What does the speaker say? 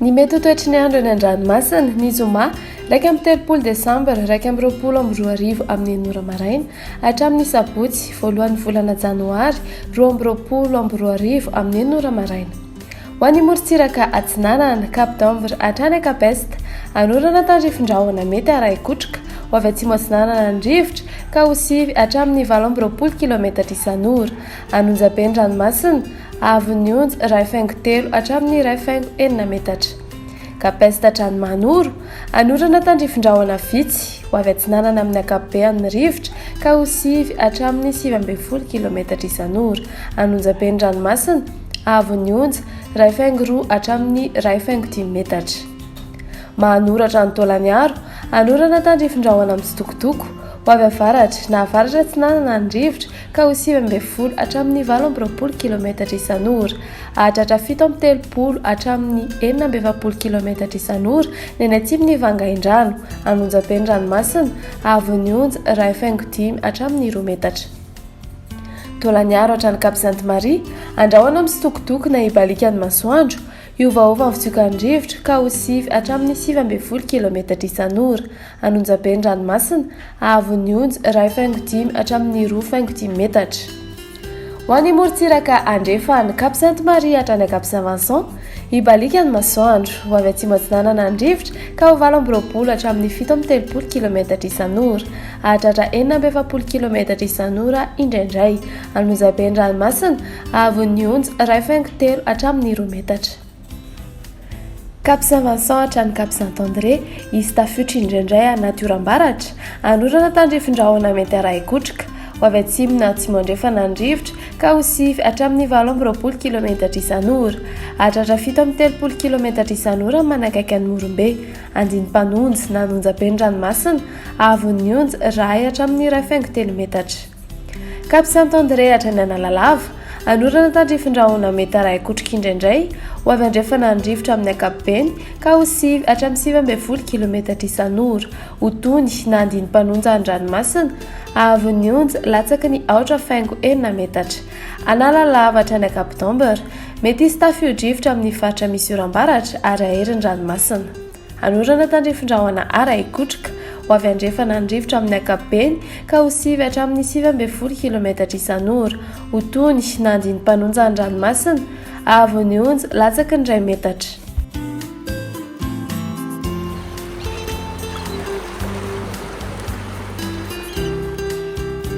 Ny mety ho toetry ny andro eny an-dranomasina, ny zoma 31 desambra 2021 amin'ny enina ora maraina hatramin'ny sabotsy voalohan'ny volana janoary 2022 amin'ny enina ora maraina. Ho an'ny morontsiraka atsinanana, Cap d'Ambre hatrany Cap Est, hanorana tandrifin-drahona mety harahi-kotroka ho avy atsimo atsinanana ny rivotra ka ho sivy hatramin'ny 28 kilometatra isan'ora. An'Onjabe ny ranomasina, Haavon'ny onja, iray faingo telo hatramin'ny iray faingo enina metatra. Cap-Est hatrany Mahanoro, hanorana tandrifin-drahona vitsy, ho avy atsinanana amin'ny ankapobeany ny rivotra ka ho sivy hatramin'ny 19 kilometatra isan'ora. An'Onjabe ny ranomasina, haavon'ny onja, iray faingo roa hatramin'ny iray faingo dimy metatra. Mahanoro hatrany Taolagnaro, hanorana tandrifin-drahona mitsitokotoko, ho avy avaratra na avaratra atsinanana ny rivotra ka ho 19 hatramin'ny 28 kilometatra isan'ora. Hahatratra 37 hatramin'ny 46 kilometatra isan'ora ny any atsimon'i Vangaindrano, an'Onjabe ny ranomasina, haavon'ny onja iray faingo dimy hatramin'ny roa metatra. Taolagnaro hatrany Cap Sainte Marie, andrahona mitsitokotoko na hibaliaka ny masoandro, Hiovaova ny fitsiokan'ny rivotra ka ho sivy hatramin'ny 19 kilometatra isan'ora. An'Onjabe ny ranomasina, haavon'ny onja iray faingo dimy hatramin'ny roa faingo dimy metatra. Ho an'ny morontsiraka andrefana, Cap Sainte Marie hatrany Cap Saint Vincent, hibaliaka ny masoandro. Ho avy atsimo atsinanana ny rivotra ka ho 28 hatramin'ny 37 kilometatra isan'ora. Hahatratra 46 kilometatra isan'ora indraindray. An'Onjabe ny ranomasina, Haavon'ny onja, iray faingo telo hatramin'ny roa metatra. Cap Saint Vincent hatrany Cap Saint André, hisy tafiotra indraindray anaty oram-baratra, hanorana tandrifin-drahona mety harahi-kotroka, ho avy atsimo na atsimo andrefana ny rivotra ka ho sivy hatramin'ny 28 kilometatra isan'ora. Hahatratra 37 kilometatra isan'ora ny manakaiky an'i Morombe, Andinimpanonja na Anonjabe ny ranomasina, haavon'ny onja, iray hatramin'ny iray faingo telo metatra. Cap Saint André hatrany Analalava, hanorana tandrifin-drahona mety harahi-kotroka indraindray, ho avy andrefana ny rivotra amin'ny ankapobeny ka ho sivy hatramin'ny 19 kilometatra isan'ora, ho tony na andinim-panonja an-dranomasina, haavon'ny onja latsaky ny aotra faingo enina metatra. Analalava hatrany Cap d'Ambre, mety hisy tafio-drivotra amin'ny faritra misy oram-baratra ary hahery ny ranomasina. Hanorana tandrifin-drahona ara-hikotroka, ho avy andrefana ny rivotra amin'ny ankapobeny ka ho sivy hatramin'ny 19 kilometatra isan'ora. Ho tony na andinim-panonja ny ranomasina, haavon'ny onja latsaky ny iray metatra.